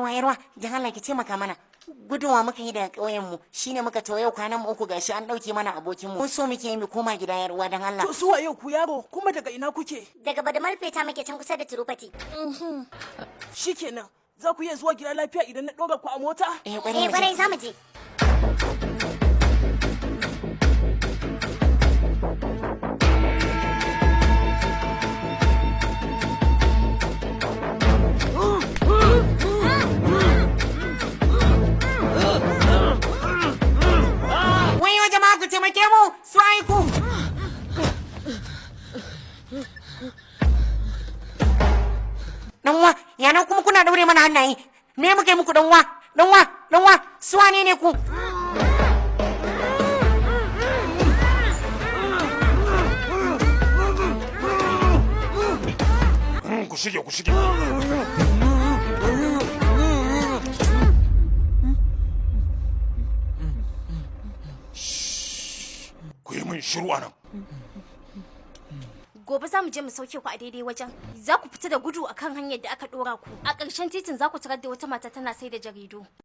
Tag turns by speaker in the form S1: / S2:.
S1: Yarwa, yarwa, dan Allah ki taimaka mana. Guduwa muka yi daga ƙauyen mu, shine muka to yau kwanan mu 3, gashi an ɗauke mana abokin mu. Mun so muke yi mu koma gida, yarwa, dan Allah.
S2: To su waye ku, yaro, kuma daga ina kuke?
S3: Daga Badamar Feta muke, can kusa da Tirupati.
S2: Shikenan, za ku iya zuwa gida lafiya idan na ɗora ku a mota?
S1: Eh.
S3: Eh, kwarai za mu je.
S1: Wayo jama'a, ku taimake mu, su aiku. Danwa, yana kuma kuna daure mana hannaye. Me muka yi muku, danwa? Danwa, danwa, su wane ne ku?
S4: Ku shige, ku shige. Ku yi min shiru anan.
S5: Gobe za mu je mu sauke ku a daidai wajen. Za ku fita da gudu akan hanyar da aka dora ku. A ƙarshen titin za ku tarar da wata mata tana sai da jaridu.